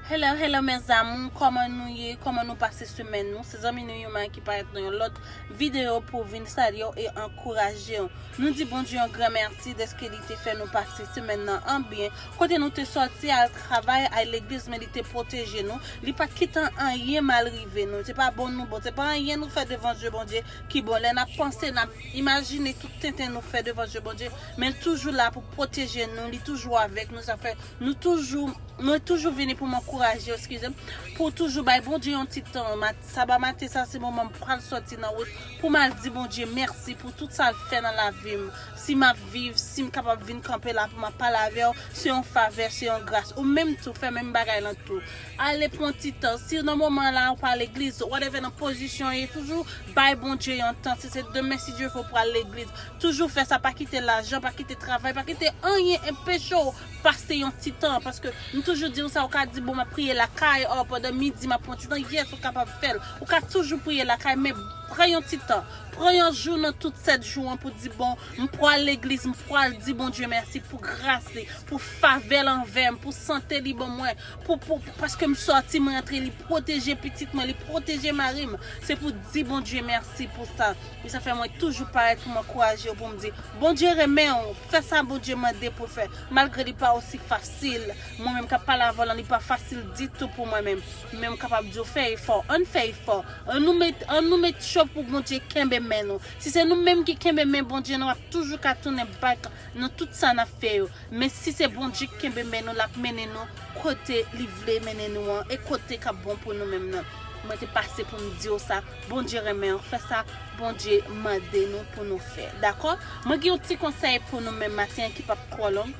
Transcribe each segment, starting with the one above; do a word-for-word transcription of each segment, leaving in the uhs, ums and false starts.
Hello, hello mes amours, kòman nou ye? Kòman nou pase semèn nou? Se zanmi nou Yuma ki parèt nan yon lòt videyo pou vin salye w e ankouraje w. Nou di Bondye yon gran mèsi dèske li te fè nou pase semèn nan an byen. Kote nou te sòti al travay, al legliz, men li te pwoteje nou. Li pa t kite anyen mal rive nou. Se pa bon nou bon, se pa anyen nou fè devan je Bondye ki bon. Lè n ap panse, n ap imajine tout tenten nou fè devan je Bondye, men l toujou la pou pwoteje nou, li toujou avèk nou. Sa fè nou toujou Mwen toujou vini pou m ankouraje w, eskize m, pou w toujou bay Bondye yon ti tan. Mat- Saba maten sa, se moman m pral sòti nan wout pou m al di Bondye mèsi pou tout sa l fè nan lavi m. Si m ap viv, si m kapab vin kanpe la pou m ap pale avè w, se yon favè, se yon gras. Ou menm tou, fè menm bagay lan tou. Ale pran ti tan. Si nan moman la ou pa legliz, whatever nan pozisyon w ye, toujou bay Bondye yon tan. Si se demen, si Dye vle, ou pral legliz. Toujou fè sa, pa kite lajan, pa kite travay, pa kite anyen anpeche w pase yon ti tan, paske m toujou di w sa, ou ka di, "Bon, m ap priye lakay, o, pandan midi, m ap pran ti tan." Yes, ou kapab fè l. Ou ka toujou priye lakay, men pran yon ti tan. Pran yon jou nan tout sèt jou an pou di, "Bon, m pral legliz, m pral di Bondye mèsi pou gras li, pou favè l anvè m, pou sante li ban mwen, pou, pou, paske m sòti, m rantre, li pwoteje pitit mwen, li pwoteje mari m." Se pou di Bondye mèsi pou sa. E sa fè mwen toujou parèt pou m ankouraje w, pou m di, Bondye renmen w, fè sa Bondye mande pou w fè. Malgre li pa osi fasil, mwen menm k ap pale avè w lan, li pa fasil ditou pou mwen menm. Men m kapab di w fè efò, ann fè efò. Ann nou met, ann nou met cho pou Bondye kenbe men nou. Si se nou menm ki kenbe men Bondye, nou ap toujou ka tounen back nan tout sa n ap fè yo. Men si se Bondye k kenbe men nou, l ap mennen nou kote li vle mennen nou an, e kote k ap bon pou nou menm nan. Mwen te pase pou m di w sa, Bondye renmen w, fè sa Bondye mande nou pou nou fè. Dakò? Mwen gen yon ti konsèy pou nou menm maten an ki p ap twò long.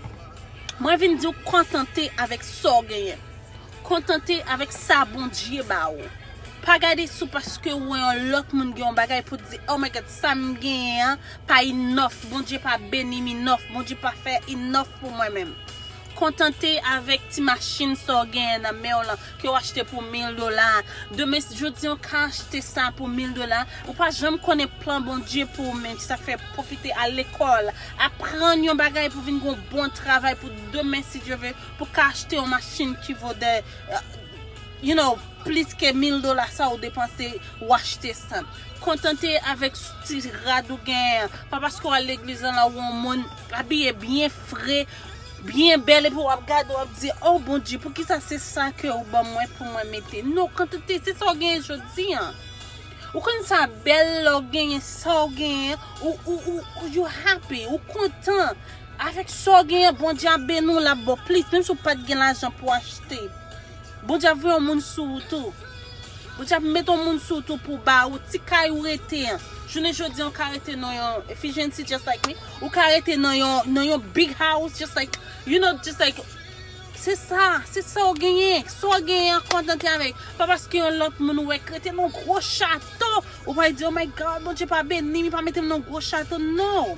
Mwen vin di w kontante avèk sa w genyen. Kontante avèk sa Bondye ba ou. Pa gade sou paske ou wè yon lòt moun gen yon bagay pou di, "Oh my God, sa m genyen an pa enough, Bondye pa beni m enough, Bondye pa fè enough pou mwen menm." Kontante avèk ti machin sa w genyen nan men w lan, ke w achte pou mil dola. Demen, jodi a, w ka achte sa pou mil dola. Ou pa janm konnen plan Bondye pou ou menm, sa fè pwofite al lekòl, aprann yon bagay pou vin gon bon travay pou demen, si Dye vle, pou ka achte yon machin ki vo de, you know, plis ke mil dola sa ou depanse, ou achte sa. Kontante avèk ti rad ou genyen. Pa paske w al legliz lan, la ou yon moun abiye byen fre, byen bèl, epi w ap gade, w ap di, "Oh Bondye, poukisa se sa ke ou ban mwen pou mwen mete?" Non, kontante, se sa w genyen jodi a. Ou konn sa bèl lè w genyen sa w genyen, ou, ou, ou, ou you happy, ou kontan. Avèk sa w genyen, Bondye ap beni w, l ap ba w plis, menm si w pa t gen lajan pou achte. Bondye ap voye yon moun sou ou tou. Bondye ap mete yon moun sou ou tou pou ba ou ti kay ou rete an. Jounen jodi a, ou ka rete nan yon Ephesians, just like me. Ou ka rete nan yon, nan yon big house, just like, you know, just like, se sa, se sa w genyen. Sa w genyen an, kontante avèk. Pa paske yon lòt moun ou wè k rete nan yon gwo chato, ou pral di, "Oh my God, Bondye pa beni m, li pa mete m nan yon gwo chato." Non.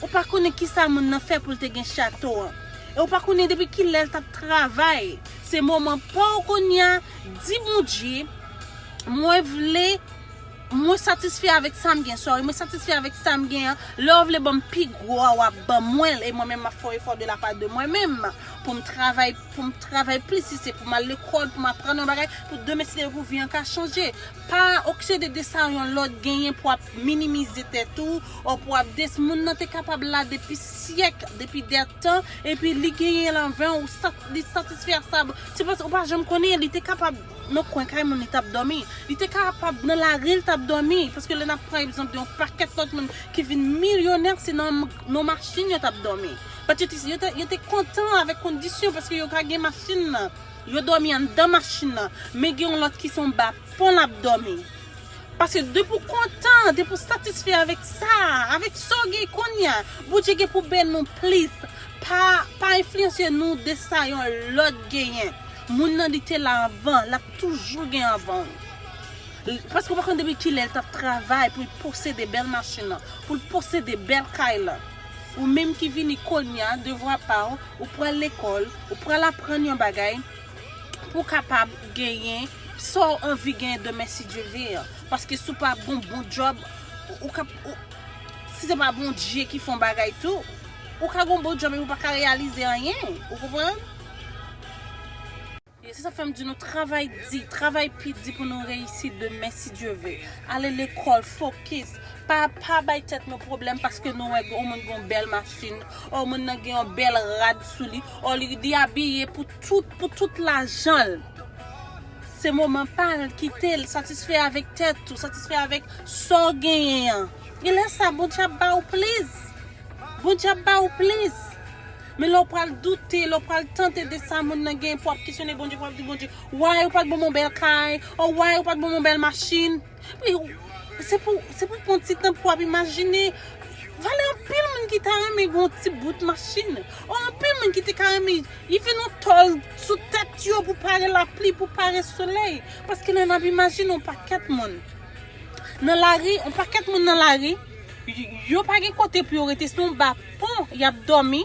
Ou pa konnen kisa moun nan fè pou l te gen chato an. E ou pa konnen depi kilè l t ap travay. Se moman pa w kounye a, di Bondye, "Mwen vle, mwen satisfè avèk sa m gen, sorry, mwen satisfè avèk sa m gen an. Lè w vle ban m pi gwo a, w ap ban mwen l, e mwen menm m ap fè yon efò de la part de mwen menm, pou m travay, pou m travay plis, si se pou m al lekòl, pou m aprann yon bagay, pou demen, si Dye vle, pou vi an ka chanje." Pa obsede de sa yon lòt genyen pou ap minimize tèt ou, ou pou ap des-, moun nan te kapab la depi syèk, depi dè tan, epi li genyen l anvan, ou sat-, li satisfè a sa. Se paske ou pa janm konnen, li te kapab nan kwen kay moun li t ap dòmi. Li te kapab nan lari l t ap dòmi. Paske lè n ap pran egzanp de yon pakèt lòt moun ki vin milyonè, se nan, nan machin yo t ap dòmi. But yo te, yo te, yo te kontan avèk kondisyon paske yo ka gen machin nan. Yo dòmi anndan machin nan. Men gen yon lòt ki se yon ba pon l ap dòmi. Paske depi w kontan, depi w satisfè avèk sa, avèk sa w gen kounye a, Bondye gen pou beni w plis. Pa, pa enfliyanse nou de sa yon lòt genyen. Moun nan li te la anvan, l ap toujou gen anvan w. L-, paske w pa konn depi kilè l t ap travay pou l posede bèl machin nan, pou l posede bèl kay lan. Ou menm ki vini kounye a, devwa pa w, ou pral lekòl, ou pral aprann yon bagay, pou w kapab genyen sa w anvi genyen demen si Dye vle an. Paske si w pa gon bon djòb, ou, ou ka, ou, si se pa Bondye ki fè yon bagay tou, ou ka gon bon djòb epi ou pa ka reyalize anyen. Ou konprann? E Se sa fè m di nou, travay di, travay pi di pou nou reyisi demen, si Dye ve. Ale lekòl, fokis. Pa, pa bay tèt nou pwoblèm paske nou wè yon moun gen yon bèl machin, o moun nan gen yon bèl rad sou li, o li, li abiye pou tout, pou tout lajan l. Se moman pa l, kite l, satisfè avèk tèt ou, satisfè avèk sa w genyen an. E lè sa, Bondye ap ba ou plis. Bondye ap ba ou plis. Men lè w pral doute, lè w pral tante de sa moun nan genyen, pou w ap kesyone Bondye, pou w ap di Bondye, why ou pa t ban m yon bèl kay, o why ou pa t ban m yon bèl machin. Wi, se pou, se pou pran ti tan pou w ap imajine. Valè anpil moun ki ta renmen gen yon ti bout machin. O anpil moun ki te ka renmen, even yon tòl sou tèt yo pou pare lapli, pou pare solèy. Paske lè n ap imajine yon pakèt moun nan lari, yon pakèt moun nan lari, y- yo pa gen kote pou yo rete, se yon ba pon y ap dòmi.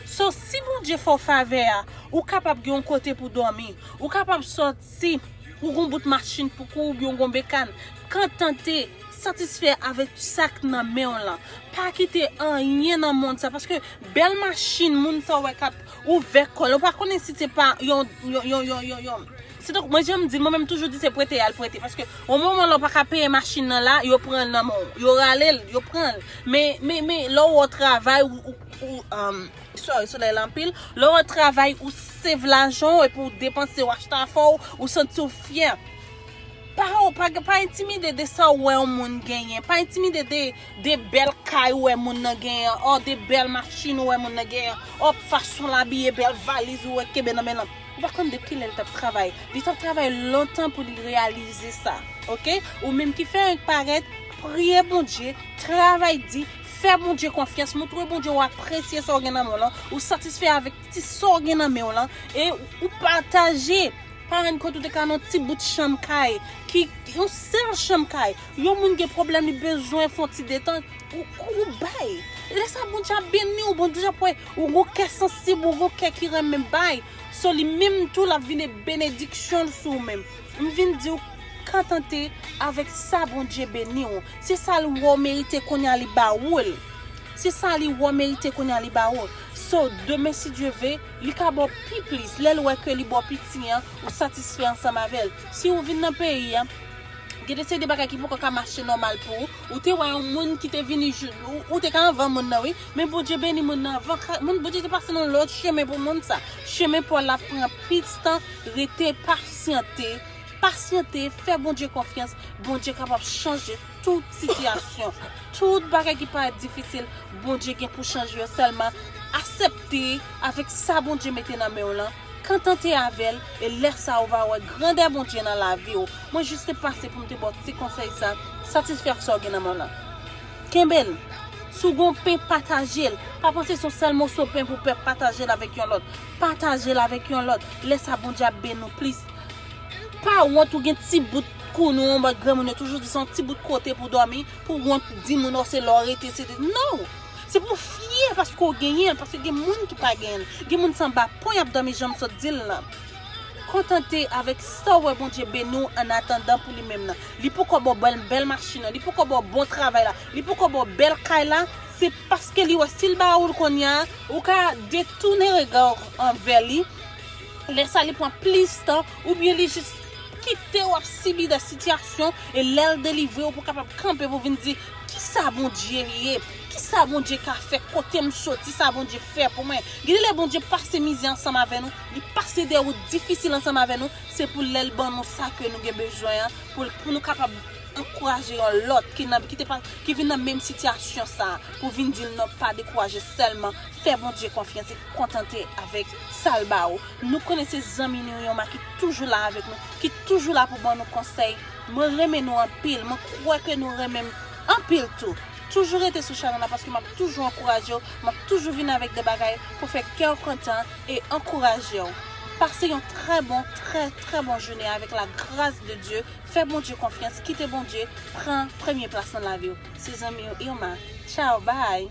So, si Bondye fè w favè a, ou kapab gen yon kote pou dòmi, ou kapab sòti, ou gon bout machin pou kouri oubyen ou gon bekàn. Kontante, satisfè avèk sa k nan men w lan. Pa kite anyen nan mond sa, paske bèl machin, moun sa w wè k ap ouvè kò l, ou pa konnen si se pa yon, yon, yon, yon, yon, yon. Se tankou mwen, jan m di, mwen menm toujou di se prete y al prete. Paske yon moman la, ou pa ka peye machin nan la, yo pran l nan men w. Yo rale l, yo pran l. Men, men, men, lè w wè w travay, ou, ou, ou, um, sorry, solèy la anpil. Lè w wè w travay, ou save lajan w epi w depanse, w achte afè w, ou santi w fyè. Pa, pa, pa entimide de sa w wè yon moun genyen. Pa entimide de, de bèl kay ou wè moun nan genyen an, o de bèl machin ou wè moun nan genyen an, o fason l abiye, bèl valiz ou wè kenbe nan men l lan. Ou pa konn de kilè li t ap travay. Li t ap travay lontan pou li reyalize sa. Oke? Ou menm ki fè anyen k parèt, priye Bondye, travay di, fè Bondye konfyans, montre Bondye w apresye sa w gen nan men w lan, ou satisfè avèk ti sa w gen nan men w lan, e ou pataje. Pa rann kont ou te ka nan yon ti bout chanm kay, ki, yon sèl chanm kay. Yon moun gen pwoblèm, li bezwen fè yon ti detant, ou, ou bay. Lè sa, Bondye ap beni w, Bondye ap wè, ou gon kè sansib, ou gon kè ki renmen bay. So, li menm tou, l ap vin e benediksyon l sou ou menm. M vin di w, kontante avèk sa Bondye beni w. Se sa l wè w merite kounye a, li ba ou l. Se sa li wè w merite kounye a, li ba ou l. So, demen, si Dye ve, li ka ba w pi plis. Lè l wè ke li ba w piti an, ou satisfè ansanm avè l. Si ou vin nan peyi a, gen de seri de bagay ki poko ka mache nòmal pou ou. Ou te wè yon moun ki te vini jou, ou, ou te ka anvan moun nan, wi. Men Bondye beni moun nan anvan. Ka- Moun, Bondye te pase nan lòt chemen pou moun sa. Chemen pa w la pran plis tan, rete pasyante. Pasyante, fè Bondye konfyans. Bondye kapab chanje tout sitiyasyon. Tout bagay ki parèt difisil, Bondye gen pou chanje yo. Sèlman aksepte avèk sa Bondye mete nan men w lan. Kontante avè l, e lè sa a, ou va wè grandè Bondye nan lavi w. Mwen jis te pase pou m te ba w ti konsèy sa, satisfè ak sa w gen nan men w lan. Kenbe l. Si w gen yon pen, pataje l. Pa panse se yon sèl moso pen pou pèp pataje l avèk yon lòt. Pataje l avèk yon lòt. Lè sa, Bondye ap beni w plis. Pa wont ou gen ti bout kounye w, yon bann granmoun yo toujou di se yon ti bout kote pou dòmi, pou wont di moun, o, se la w rete, se te, no! Se pou w fyè paske w genyen l, paske gen moun ki pa genyen l. Gen moun se anba pon y ap dòmi, jan m sot di l lan. Kontante avèk sa w wè Bondye beni w annatandan pou li menm nan. Li poko ba w bèl, bèl machin nan, li poko ba w bon travay la, li poko ba w bèl kay la, se paske li wè si l ba ou l kounye a, ou ka detounen rega w anvè li. Lè sa li pran plis tan, oubyen li jis kite w ap sibi de sitiyasyon, e lè l delivre w pou w kapab kanpe pou w vin di, kisa Bondye ye? Kisa Bondye ka fè? Kote m soti? Sa Bondye fè pou mwen? Gen de lè Bondye pase mizè ansanm avè nou, li pase de wout difisil ansanm avè nou, se pou lè l ban nou sa ke nou gen bezwen an, pou, pou nou kapab ankouraje yon lòt ki nan, ki te pa, ki vin nan menm sitiyasyon sa a, pou vin di l non, pa dekouraje, sèlman fè Bondye konfyans e kontante avèk sa l ba ou. Nou konnen se zanmi nou yo ki toujou la avèk nou, ki toujou la pou ban nou konsèy. Mwen renmen nou anpil, mwen kwè ke nou renmen m anpil tou. Toujou rete sou chanèl la paske m ap toujou ankouraje w, m ap toujou vin avèk de bagay pou fè kè w kontan e ankouraje w. Pase yon trè bon, trè, trè bon jounen avèk la gras de Dye. Fè Bondye konfyans, kite Bondye pran premye plas nan lavi w. Se zanmi w Irma. Tchao, bye.